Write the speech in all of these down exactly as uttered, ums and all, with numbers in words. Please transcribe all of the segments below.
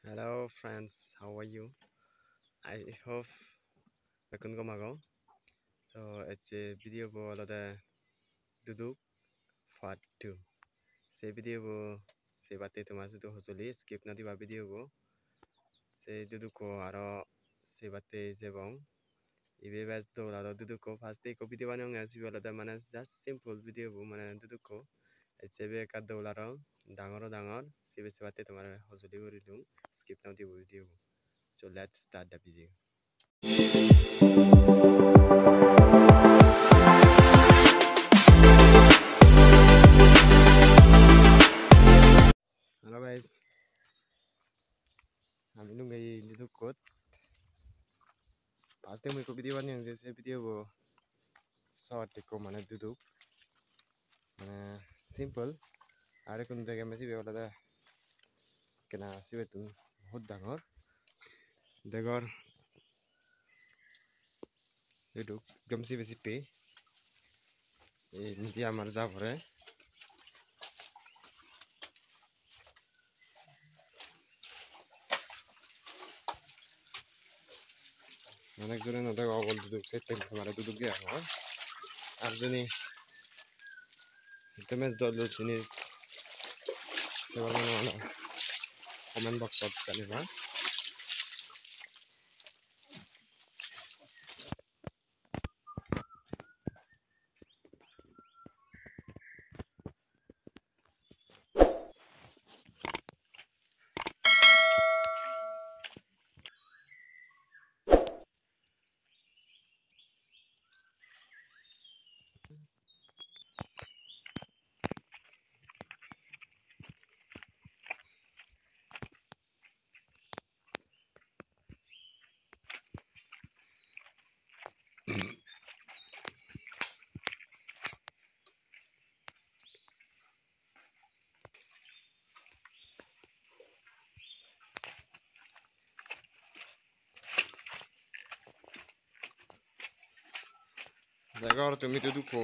Hello friends, how are you? I hope bekkun gom agon. So ecche video bo olode Duduk part two. Se video bo sebatte tomar sudu hojoli, skip no diba video bo. Se Dudukko aro sebatte jebong. Ibe bej dol aro Dudukko, first day ikko video baneyonge, sibe olode mane just simple video bo, mane Dudukko. Ecche ibe ekka dol aro dangor dangor, sibe sebatte tomare hojoli guri dong, skip no dibo video bo. So let's start the video. Hello guys, ami nunge Dudukkot. First time ikko video baneyong je, se video bo short ikko, mane Duduk, mane simple. Ar ekkun degem sibe olode ekkena sibettun bohut dangor. Degor Duduk, ekdom sibe sibe. Ei indi amar ja pore. Onek jone no dego, obol Duduk, settey mane Duduk de agon. Ar juni hittey mej dol dol jinis sebar mane holo comment box-ot janiba. Degor tumi Dudukko,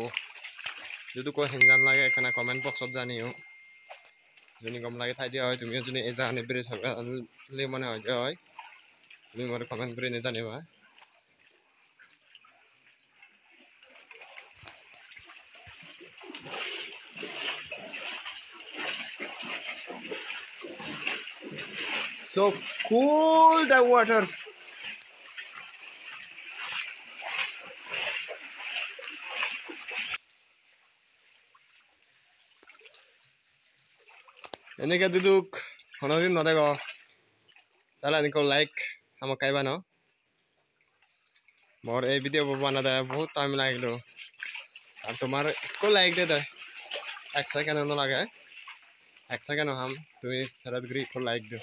Dudukko henjan lage ekkana comment box-ot janeyo. Juni gom lage thai de oi, tumiyo juni ei jagani biri sabe le mone oi de oi, tumi more comment gurinei janeba. So cool the waters. Eneke Duduk honodin no dego. Tale ikko like hamakkai bano. Mor ei video bo banade bohut time lagilo. Ar tomar ekko like de de. Ek second o no lage. Ek second o ham. Tumi seret guri ekko like do.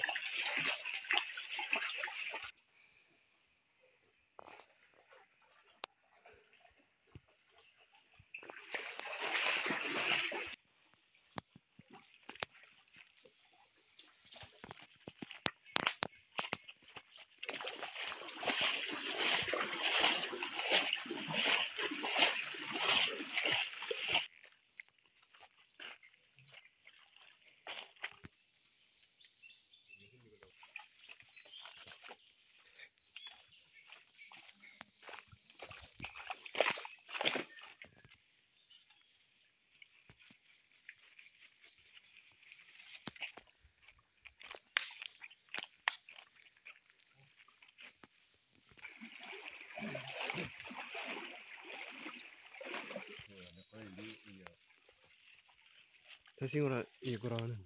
Te singora iye gora hone.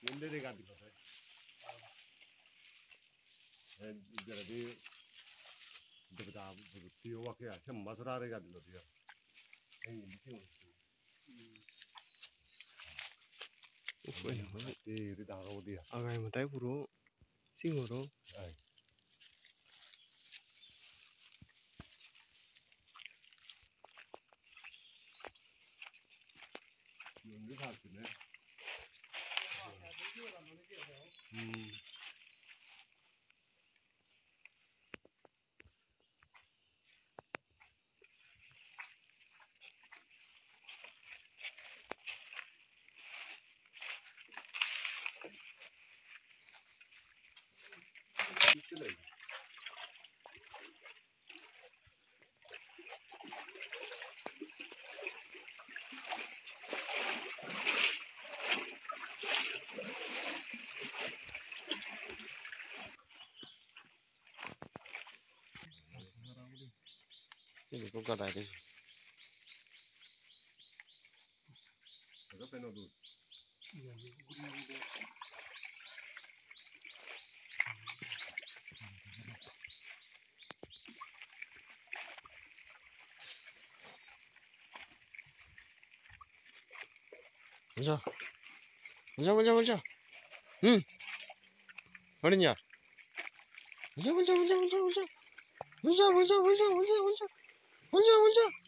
Indi de gadi gode. Eh, jeredi debeda burutti obakke ai, se masora re gadi gode. Ei indi singora. Uff, ei, ei. Ei, eri dangor obode ai. Agai matai puro singoro. Ai. Yonde thakte ne. Hmm. Ini kok gada ini sih. Bolso. Bolso, bolso, bolso. Hmm. Bolso, bolso, bolso, bolso. Bolso, bolso, bolso, bolso. Bolso, bolso, bolso, bolso, bolso. Bolso, bolso.